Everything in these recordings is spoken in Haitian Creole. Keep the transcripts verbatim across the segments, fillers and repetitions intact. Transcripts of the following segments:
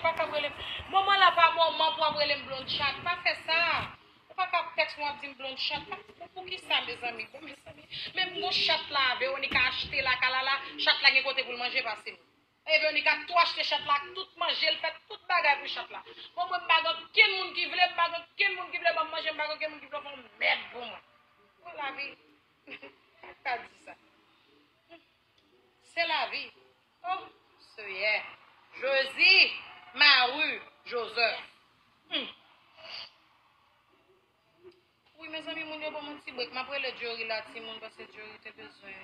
pa ka rele m. Moman la pa moman pou ap rele m blonde chat. Pa fè sa. Ou pa ka tèks mwen ap di m blonde chat. Pa, pou, pou ki sa, mezanmi? Bon, mezanmi. Menm gon chat la, Veronica achte lakay la, la, chat la gen kote pou l manje pase m. E Veronica tou achte chat la, tout manje, l fè tout bagay pou chat la. Bon, mwen, m pa gen okenn moun ki vle, m pa gen okenn moun ki vle ban m manje, m pa gen okenn moun ki vle fè yon mèd pou mwen. Bon, lavi. Sa k ta di sa? Se lavi. Oh, Seyè. Josie Marie Joseph. Hmm. Wi, mezanmi, moun yo ban m yon ti brek. M ap rele Jory la, timoun, paske Jory te bezwen.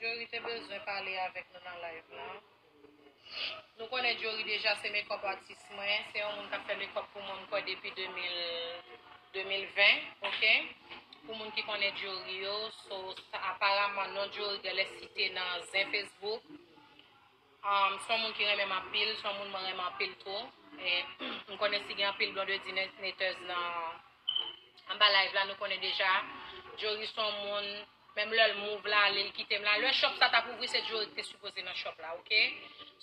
Jory te bezwen pale avèk nou nan live la. Nou konnen Jory deja se makeup artist mwen. Se yon moun k ap fè makeup pou mwen, m kwè, depi de mil, de mil ven, oke? Pou moun ki konnen Jory yo, so, sa, aparaman, non Jory genlè site nan zen Facebook. Um, se yon moun ki renmen m anpil, se yon moun mwen renmen anpil tou. E, m konnen si gen anpil blondedy ne-, netèz nan, anba live la, nou konnen deja. Jory se yon moun, menm lè l move la, ale, l kite m la. Lè shop sa t ap ouvri, se Jory ki te sipoze nan shop la, oke?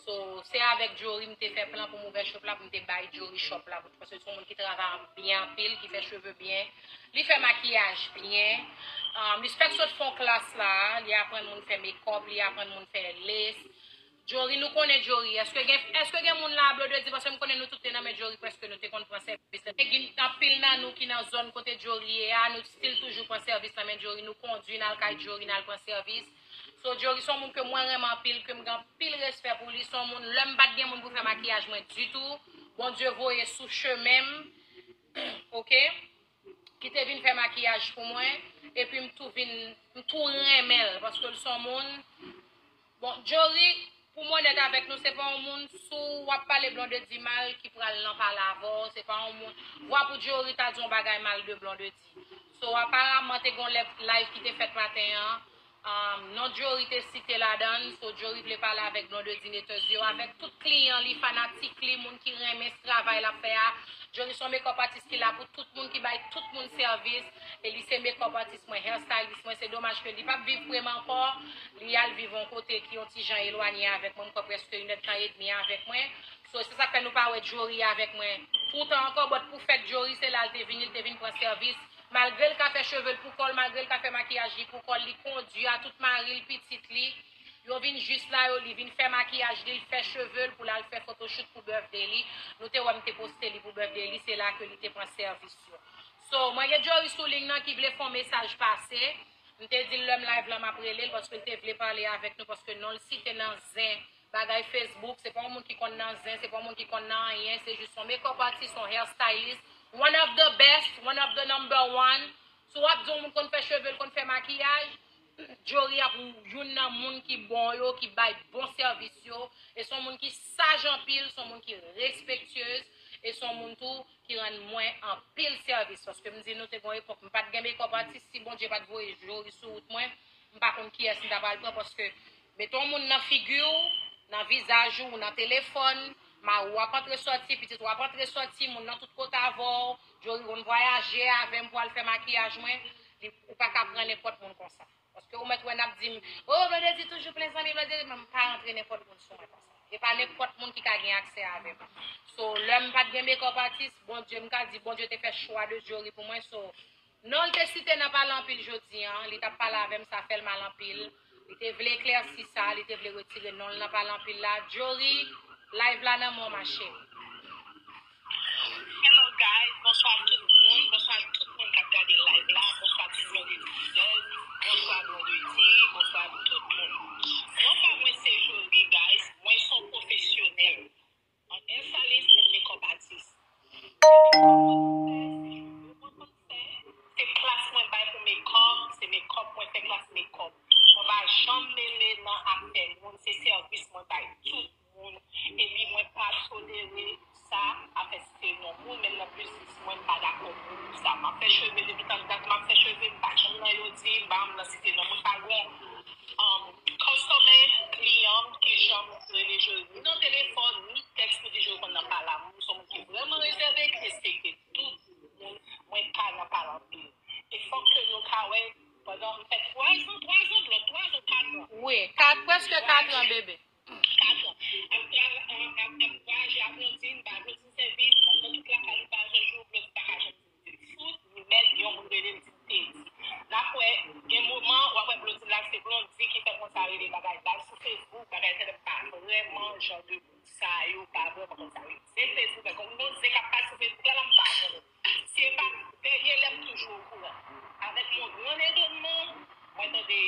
So, se avèk Jory m te fè plan pou m ouvè shop la, pou m te bay Jory shop la, paske se yon moun ki travay byen anpil, ki fè cheve byen, li fè makiyaj byen. Um, li fèk sot fè yon klas la, li aprann moun fè makeup, li aprann moun fè lace. Jory, nou konnen Jory. Èske gen, èske gen moun la, blondedy, paske m konnen nou tout te nan men Jory, prèske nou te konn pran sèvis. E gen anpil nan nou ki nan zòn kote Jory ye a, nou still toujou pran sèvis nan men Jory, nou kondui n al kay Jory, n al pran sèvis. So, Jory se yon moun ke mwen renmen anpil, ke m gen anpil respè pou li, se yon moun, lè m pa t gen moun pou fè makiyaj mwen ditou, Bondye voye sou chemen m, oke? Ki te vin fè makiyaj pou mwen, epi m tou vin, m tou renmen l, paske l se yon moun, bon, Jory, pou m onèt avèk nou, se pa yon moun, si w ap pale blondedy mal, ki pral nan pale avè w, se pa yon moun, vwa pou Jory ta di yon bagay mal de blondedy. So, aparaman, te gon lè live ki te fèt maten an, um, non Jory te site ladan l, so Jory vle pale avèk blondedy netèz yo, avèk tout kliyan li, fanatik li, moun ki renmen travay l ap fè a. Jory se yon makeup artist ki la pou tout moun, ki bay tout moun sèvis, e li se makeup artist mwen, hairstylist mwen, se domaj ke li p ap viv pre m ankò, li al viv yon kote ki yon ti jan elwanye avèk mwen, m kwè prèske yon èdtan edmi avèk mwen. So, se sa k fè nou pa wè Jory avèk mwen toutan ankò, but pou fèt Jory, se la l te vini, l te vin pran sèvis. Malgre l ka fè cheve l pou kò l, malgre l ka fè makiyaj li pou kò l, li kondui a tout mari l, pitit li. Yo vin jis la, yo, li vin fè makiyaj li, l fè cheve l pou l al fè photoshoot pou birthday li. Nou te wè m te poste li pou birthday li, se la ke li te pran sèvis yo. So, mwen gen Jory sou liy nan ki vle fè yon mesaj pase. M te di l lè m live la, m ap rele l, paske l te vle pale avèk nou, paske non l site nan zen bagay Facebook, se pa yon moun ki konn nan zen, se pa yon moun ki konn nan anyen, se jis yon makeup artist, yon hairstylist, one of the best, one of the number one. Si w ap di yon moun konn fè cheve l, konn fè makiyaj, Jory ap youn nan moun ki bon yo, ki bay bon sèvis yo, e se yon moun ki saj anpil, se yon moun ki respektyez, e se yon moun tou ki rann mwen anpil sèvis. Paske m di nou te gon epòk, m pa t gen makeup artist, si Bondye pa t voye Jory sou wout mwen, m pa konn kiyès m ta pral pran, paske mete yon moun nan figi w, nan vizaj ou, nan telefòn, mari w ap antre sòti, pitit w ap antre sòti, moun nan tout kote avè w, Jory konn vwayaje avè m pou al fè makiyaj mwen, li, ou pa ka pran nenpòt moun konsa. Paske ou mèt wè n ap di m, "Oh, Blondedy toujou plen zanmi, Blondedy," men m pa rantre nenpòt moun sou mwen konsa. E pa nenpòt moun ki ka gen aksè avè m. So, lè m pa t gen makeup artist, Bondye, m ka di, Bondye te fè chwa de Jory pou mwen, so, non l te site nan pale anpil jodi a, li t ap pale avè m, sa fè l mal anpil. Li te vle eklèsi sa, li te vle retire non l nan pale anpil la. Jory, live la nan men w, ma chérie. Hello guys, bonswa tout moun, bonswa tout moun k ap gade live la, bonswa tout moun Blondedy, bonswa Blondedy, bonswa tout moun. Non pa mwen se Jory guys, mwen se yon pwofesyonèl. An hairstylist and makeup artist. Se klas mwen bay pou makeup, se makeup mwen fè klas makeup. Mwen pa janm mele nan afè moun, se sèvis mwen bay tout moun. Epi mwen pa tolere sa, afè site non moun, menm nan biznis mwen, m pa dakò pou sa. M ap fè cheve depi tann dat, m ap fè cheve, m pa janm nan yo di, m pa janm nan site non moun, pa gon, um, customer, kliyan, Mwen pa vrèman jan de moun sa yo, pa vrèman konn sa yo. Se Facebook, men konn gon zen k ap pase sou Facebook la, la m pa konnen. Se pa dènye lè m toujou okouran. Avèk mon gran etonman, mwen tande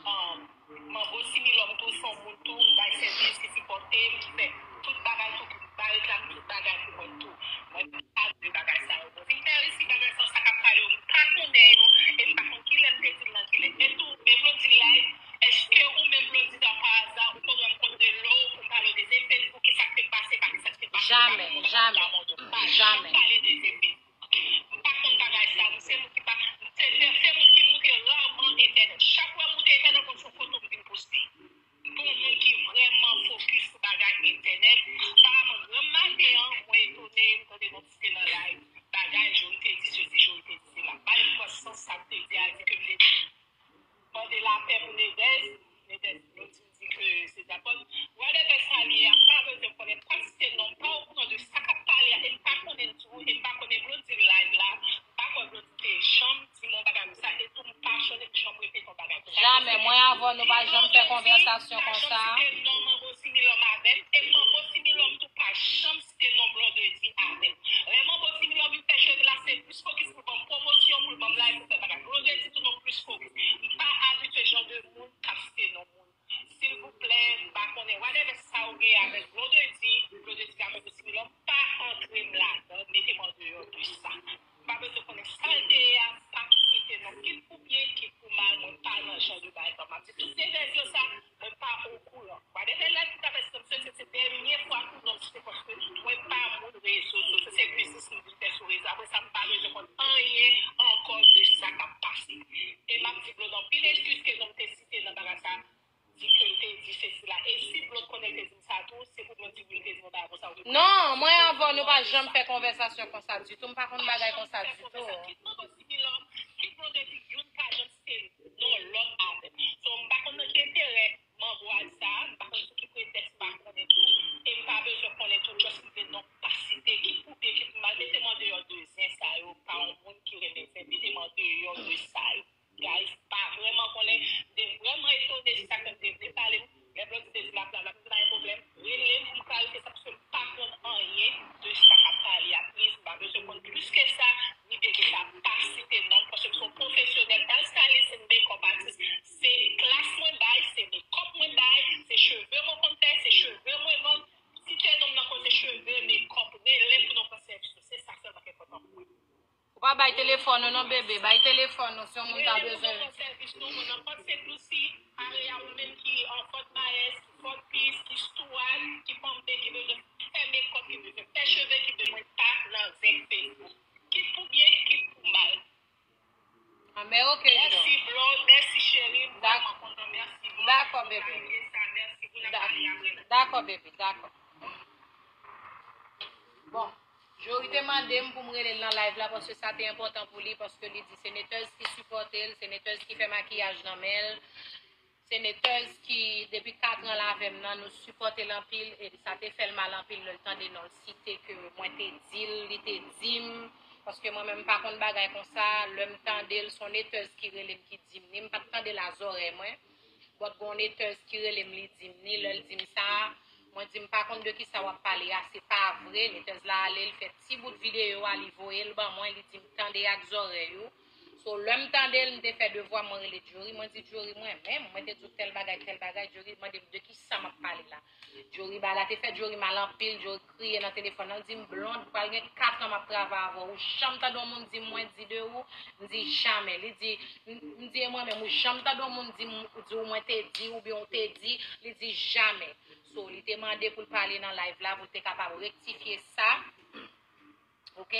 um, Manbo Similòm tou, se yon moun tou, bay sèvis, ki sipòte m, ki fè tout bagay tou, ki bay reklame tout bagay pou mwen tou. Mwen pa de bagay sa yo. Mwen vin fè resi bagay sa, sa k ap pale yo, m pa konnen yo, e m pa konn kilè m te di l nan kilè. E tou, men Blondine Live, èske ou menm Blondine pa aza, ou konn wè m konn rele w pou m pale de zen Facebook, ki sa k te pase, pa ki sa k te pase, Jamè, jamè, jamè. Pale de zen Facebook. M pa konn bagay sa, m se moun ki pa, se, se, se moun ki moute raman entènèt. Chak fwa m moute entènèt, konn se yon foto m vin poste. M pa yon moun ki vrèman fokis sou bagay entènèt. Aparamman, granm maten an, mwen etone, m tande Monty te nan live. Bagay, Jory te di sesi, Jory te di sela. Ba l enpòtans sa m te di a, di ke m te di. Mande lapè pou Nedès. Nedès, Blondine di ke se djabòt. Whatever sa li ye a, m pa bezwen konnen, m p ap site non, m pa okouran de sa k ap pale a, e m pa konnen l tou, e m pa konnen Blondine live la, m pa kwè Blondine te janm di m yon bagay konsa, e tou m pa janm, janm repete yon bagay konsa. Jamè, mwen avè w, nou pa janm fè konvèsasyon konsa. Blondedy pa janm site non Manbo Similòm avè m, e Manbo Similòm tou pa janm site non Blondedy avè m. Lè Manbo Similòm vin fè cheve la, se plis fokis pou l ban m pwomosyon, pou l ban m live, pou l fè bagay. Blondedy tou non plis fokis. M pa abitye jan de moun k ap site non moun. Silvouplè, m pa konnen whatever sa ou gen avèk Blondedy, Blondedy ka mete Similòm, pa antre m ladan, mete m andeyò de sa. M pa bezwen konnen sa l te ye a, m p ap site non. Kit pou byen, kit pou mal, mwen pa nan jan de bagay sa. M ap di tout de vèz yo sa, mwen pa okouran. Whatever live ki ta fè, se, se, se dènye fwa tou non m site paske mwen pa moun rezo sosyo, se biznis m vin fè sou rezo. Apre sa, m pa bezwen konn anyen ankò de sa k ap pase. E m ap di Blondedy anpil eskiz ke non m te site nan bagay sa. Di ke l te di sesi la. E si Blond konnen l te di m sa tou, se pou Blond di wi, l te di m yon bagay konsa, ou te konnen. Non, mwen avè w, nou pa janm fè konvèsasyon konsa ditou. M pa konn bagay konsa ditou. Kit Manbo Similòm, kit Blondedy, youn pa janm site non lòt avè m. So, m pa konn nan ki enterè Manbo a di sa, m pa konn sou ki pretèks, m pa konnen tou. E m pa bezwen konnen tou, just m vle non pa site, kit pou byen, kit pou mal, mete m andeyò de zen sa yo, m pa yon moun ki renmen zen, mete m andeyò de sa yo. Guys, pa vrèman konnen, m te vrèman etone, se sa k fè m te vle pale. Lè Blondedy te di l ap la, m ap di pa gen pwoblèm, rele m pou m klarifye sa, paske m pa konn anyen de sa k ap pale a. Please, m pa bezwen konn plis ke sa, ni byen ke sa, pa site non m, paske m se yon pwofesyonèl, hairstylist and makeup artist. Se klas mwen bay, se makeup mwen bay, se cheve mwen konn fè, se cheve mwen vann. Site non m nan koze cheve, makeup, rele m pou nou pran sèvis yo. Se sa sèlman ki enpòtan pou mwen. Ou pa bay telefòn ou non, bebe. Bay telefòn ou si yon moun ta bezwen. Mwen nan Fort Saint Lucie, area ou menm ki an Fort Myers, ki Fort Pierce, ki Stewart, ki Palm Bay, ki bezwen fè makeup, ki bezwen fè cheve, ki bezwen pa nan zen Facebook. Kit pou byen, kit pou mal. Ah, men ok, John. Mèsi, bro. Mèsi, cheri. M vrèman kontan. Mèsi, bro. Dakò, bebe. Mèsi pou nou pale apre. Dakò, bebe. Dakò. Bon, Jory te mande m pou m rele l nan live la paske sa te enpòtan pou li, paske li di se netèz ki sipòte l, se netèz ki fè makiyaj nan men l, se netèz ki depi kat an l avè m nan, nou sipòte l anpil, e sa te fè l mal anpil lè l tande non l site ke mwen te di l, li te di m, paske mwen menm m pa konn bagay konsa, lè m tande l, se yon netèz ki rele m ki di m ni, m pa t tande l a zòrèy mwen. But gon netèz ki rele m, li di m ni, lè l di m sa, mwen di m pa konn de kisa w ap pale a, se pa vre. Netèz la ale, l fè ti bout videyo a, li voye l ban mwen, li di m tande ak zòrèy ou. So, lè m tande l, m te fè devwa m, mwen rele Jory, mwen di Jory, mwen menm, mwen te di w tèl bagay, tèl bagay, Jory mande m de kisa m ap pale la. Jory, bagay la te fè Jory mal anpil, Jory kriye nan telefòn nan, l di m, Blonde, pral gen kat an m ap travay avè w, ou janm tande yon moun di m mwen di de ou? M di, jamè. Li di, m, m di, e mwen menm, ou janm tande yon moun di m, di w mwen te di, oubyen ou te di? Li di, jamè. So, li te mande pou l pale nan live la, pou l te kapab rektifye sa. Ok?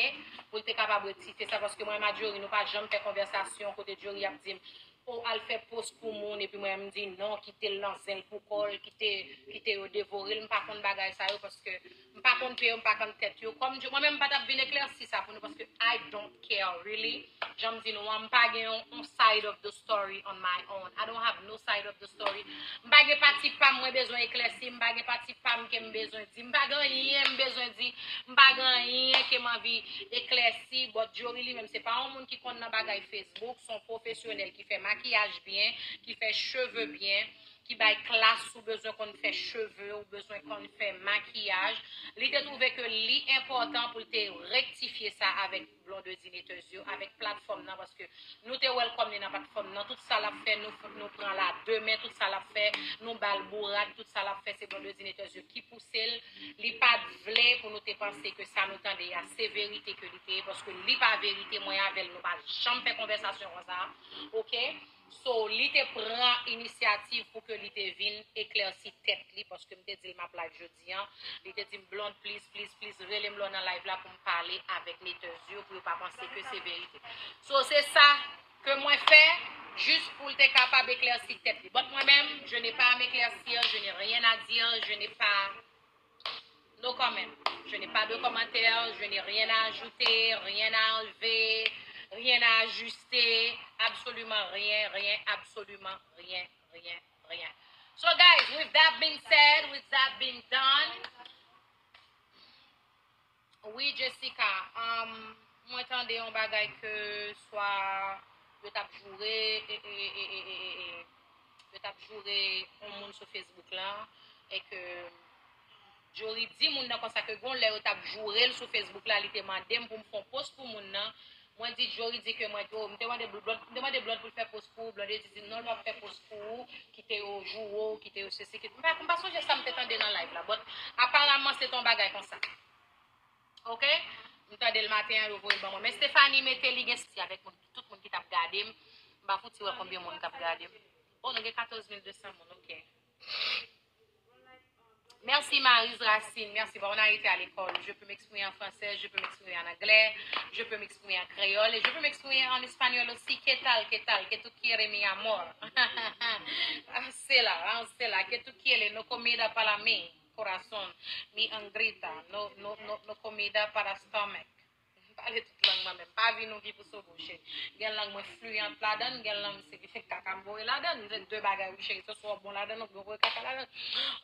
Pou l te kapab rektifye sa, paske mwen menm ak Jory, nou pa janm fè konvèsasyon kote Jory ap di m, o, al fè post pou moun, epi mwen menm m di non, kite l nan zen l pou kò l, kite, kite yo devore l. M pa konn bagay sa yo, paske m pa konn pye yo, m pa konn tèt yo. Kòm di, mwen menm m pa t ap vin eklèsi sa pou nou, paske I don't care, really. Jan m di nou an, m pa gen yon, yon side of the story on my own. I don't have no side of the story. M pa gen pati pa m mwen bezwen eklèsi, m pa gen pati pa m ke m bezwen di, m pa gen anyen m bezwen di, m pa gen anyen ke m anvi eklèsi. But Jory li menm, se pa yon moun ki konn nan bagay Facebook, se yon pwofesyonèl ki fè makiyaj byen, ki fè cheve byen, ki bay klas, ou bezwen konn fè cheve, ou bezwen konn fè makiyaj. Li te twouve ke li enpòtan pou l te rektifye sa avèk Blondedy Netezyo, avèk platfòm nan, paske nou te welcome li nan platfòm nan. Tout sa l ap fè, nou, nou pran l a de men, tout sa l ap fè, nou ba l bourad, tout sa l ap fè, se Blondedy Netezyo ki pouse l. Li pa t vle pou nou te panse ke sa nou tande a, se verite ke li te ye, paske li pa verite, mwen avè l, nou pa janm fè konvèsasyon konsa, oke? So, li te pran inisyativ pou ke li te vin eklèsi tèt li, paske m te di l m ap live jodi a. Li te di m, "Blonde, please, please, please, rele m lè w nan live la pou m pale avèk Netezyo, pou yo pa panse ke se verite." So, se sa ke mwen fè, jis pou l te kapab eklèsi tèt li. But mwen menm, je n'ai pas à m'éclaircir, je n'ai rien à dire, je n'ai pas No comment. Je n'ai pas de commentaire, je n'ai rien à ajouter, rien à enlever, rien à ajuster, absolument rien, rien, absolument rien, rien, rien. So guys, with that being said, with that being done, wi, Jessica, um, mwen tande yon bagay ke swa yo t ap joure, e, e, e, e, e, e, e, yo t ap joure yon moun sou Facebook la, e ke Jory di moun nan konsa ke gon lè yo t ap joure l sou Facebook la, li te mande m pou m fè yon post pou moun nan. Mwen di Jory di ke mwen, oh, m te mande Blonde, m te mande Blonde pou l fè post pou ou, Blondedy di non, l p ap fè post pou ou, kite yo joure w, kite yo sesi, kite, m pa, m pa sonje sa m te tande nan live la, but aparaman se t on bagay konsa. Oke? M tande l maten an, yo voye l ban mwen. Men Stephanie mete li gen sesi avèk moun, tout moun ki t ap gade m. M pa fouti wè konbyen moun k ap gade m. Oh, nou gen katòz mil de san moun, oke. Merci Marise Racine, merci. Bon, on a été à l'école. Je peux m'exprimer en français, je peux m'exprimer en anglais, je peux m'exprimer en créole et je peux m'exprimer en espagnol aussi. ¿Qué tal, qué tal? ¿Qué tú quieres, mi amor? Hasta la, hasta la. ¿Qué tú quieres? No comida para mí, corazón. Mi angrita. No, no, no, no comida para stomach. M pale tout lang mwen menm. Pa vin ou ki pou sou bouche. Gen lang mwen fliyant ladan l, gen lang se kaka m voye ladan l. Se de bagay wi cheri. Se swa w bon ladan l, oubyen w voye kaka ladan l.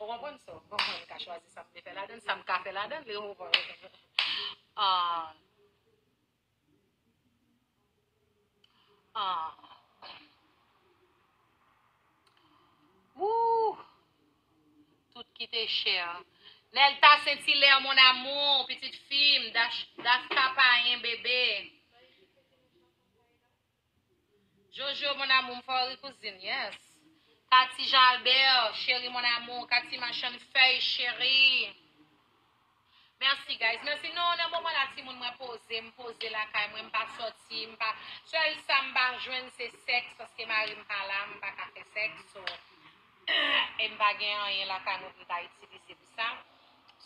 Ou konprann sa? Bon, mwen ka chwazi sa m vle fè ladan l, sa m ka fè ladan l. Ou konprann? Ah. Ah. Wouh! Tout ki te chè. Nelta Saint-Hilaire, mon amour, pitit fi m, Daf-, Dafka Payen, bebe. Jojo, mon amour, m fè w ri, kouzin, yes. Kati Jean Albert, chérie, mon amour, Kati Machann Fèy, chérie. Mèsi, guys. Mèsi. Non, nan moman la, timoun, mwen poze, m poze lakay mwen, m pa sòti, m pa, sèl sa m pa jwenn, se sèks, paske mari m pa la, m pa ka fè sèks, so, e m pa gen anyen lakay mwen pou m ta itilize pou sa.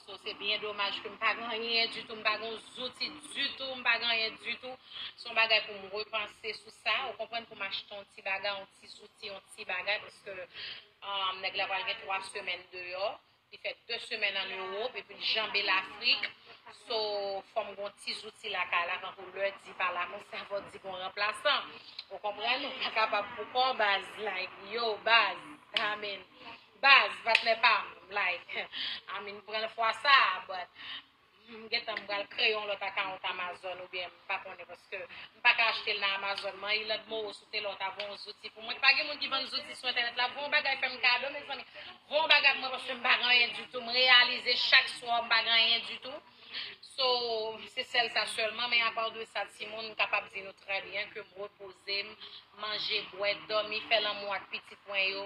So, se byen domaj ke m pa gen anyen ditou, m pa gen zouti ditou, m pa gen anyen ditou. Se yon bagay pou m repanse sou sa, ou konprann, pou m achte yon ti bagay, yon ti zouti, yon ti bagay, paske, um, nèg la pral gen twa semèn deyò. Li fè de semèn ann Ewòp epi l janbe Lafrik. So, fò m gon ti zouti lakay la, kankou lè di pa la konsa, fò di gon ranplasan. Ou konprann? Ou pa kapab pou kò baz, like, yo, baz, I mean, baz, patnè pa m, like, I mean, pran l fwa sa, but M gentan m pral kreye yon lòt akawont Amazon oubyen m pa konnen paske m pa ka achte l nan Amazon. Man, Iland Moros ou te la, w ta voye yon zouti pou mwen. Pa gen moun ki vann zouti sou entènèt la. Voye yon bagay fè m kado, mezanmi. Voye yon bagay pou mwen paske m pa gen anyen ditou. M reyalize chak swa m pa gen anyen ditou. So, se sèl sa sèlman. Men apa de sa, timoun, m kapab di nou trè byen ke m repoze m, manje, bwè, dòmi, fè lanmou ak pitit mwen yo,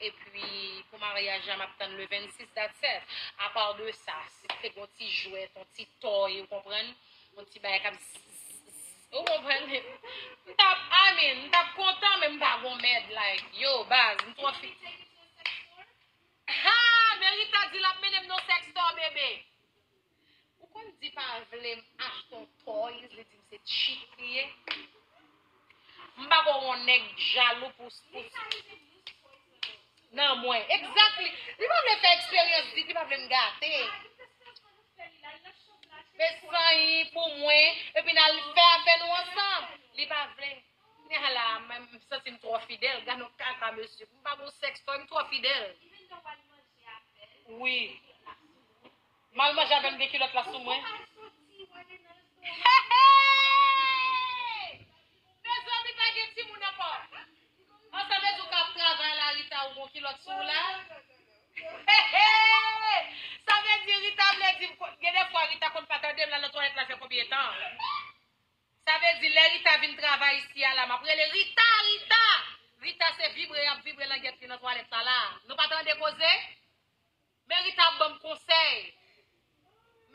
epi pou maryaj la, m ap tann le vennsis, that's it. Apa de sa, si te gon ti jwèt, yon ti tòy, ou konprann? Yon ti bagay k ap zzz, zzz, ou konprann? M t ap, I mean, m t ap kontan, men m pa gon mèd, like, yo, baz, m twò fi. Ha! Merita di l ap mennen m nan sèks tò, bebe. Ou konn di pa vle m achte yon toys, li di m se cheat li ye. M pa kwè yon nèg jalou pou, pou nan mwen. Exactly. Li pa vle fè eksperyans, li pa vle m gate. Fè sanyi pou mwen, epi n al fè afè nou ansanm. Li pa vle. Kounye a la, m, m santi m twò fidèl. Gad yon kaka, mesye. M pa gon sèks toy, m twò fidèl. Wi. M al manje avè m gen kilòt la sou mwen. Hey, hey! Mezanmi, pa gen timoun ankò. Ansanm, mezanmi, k ap Travay la, Rita, ou gon kilòt sou ou la? Sa vle di Rita vle di, gen de fwa Rita konn pa tande m la nan twalèt la fè konbyen tan? Sa vle di lè Rita vin travay isi a la, m ap rele Rita, Rita! Rita se vibre y ap vibre langèt li nan twalèt la la. Nou pa tande koze? Men Rita ap ban m konsèy.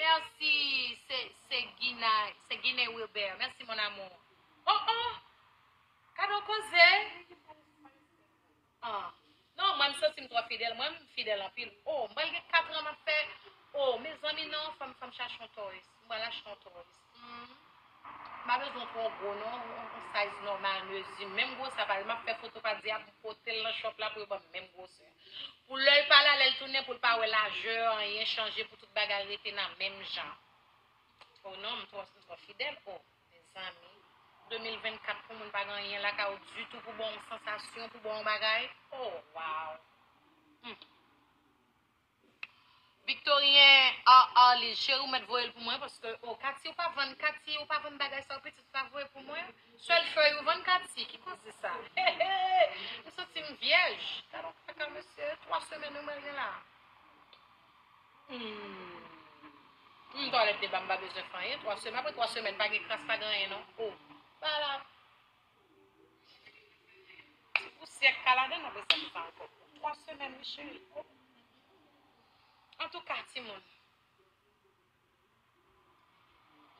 Mèsi, se, se Gina, se Gine Wilbert. Mèsi, mon amour. Oh, oh! Gade yon koze! Ah. Non, mwen, m santi m twò fidèl. Mwen, m fidèl anpil. Oh, m pral gen kat an m ap fè. Oh, mezanmi, non, fò m, fò m chache yon toys. M pral achte yon toys. Hmm. M pa bezwen twò gwo, non. Yon, yon size nòmal, mezi. Menm gwosè, pa m ap fè foto pa di ap pote l nan shop la pou yo ban m menm gwosè. Pou lè l pa la, lè l tounen, pou l pa wè lajè, anyen chanje, pou tout bagay rete nan menm jan. Oh non, m twò, m twò fidèl. Oh, mezanmi. De mil vennkat pou moun pa gen anyen lakay ou ditou pou ba w yon sansasyon, pou ba w yon bagay. Oh, wow. Hmm. Victorien, ah, ah, Liz, cheri, ou mèt voye l pou mwen, paske, oh, Kati, ou pa vann, Kati, ou pa vann bagay sa yo, pitit, ou pa voye pou mwen. Sèl fèy ou vann, Kati, ki koze sa? M santi m vyèj. Gade yon kaka, mesye, twa semèn wi mwen gen la. Hmm. Hmm, twalèt deba, m pa bezwen fè anyen. Twa semèn, apre twa semèn, pa gen kras, pa gen anyen, non. Oh, pa la. Ti pousyè k ka ladan, apre sa, m pa ankò. Twa semèn, wi, cheri. Oh. Antouka, timoun.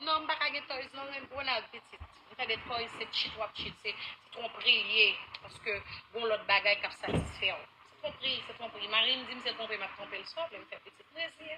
Non, m pa ka gen toys non, men Ronald pitit. M tande toys se cheat w ap cheat, se, se twonpri l ye. Paske gon lòt bagay k ap satisfè w. Se twonpri, se twonpri. Mari m di m se twonpe m ap twonpe l, sa vle m fè pitit plezi.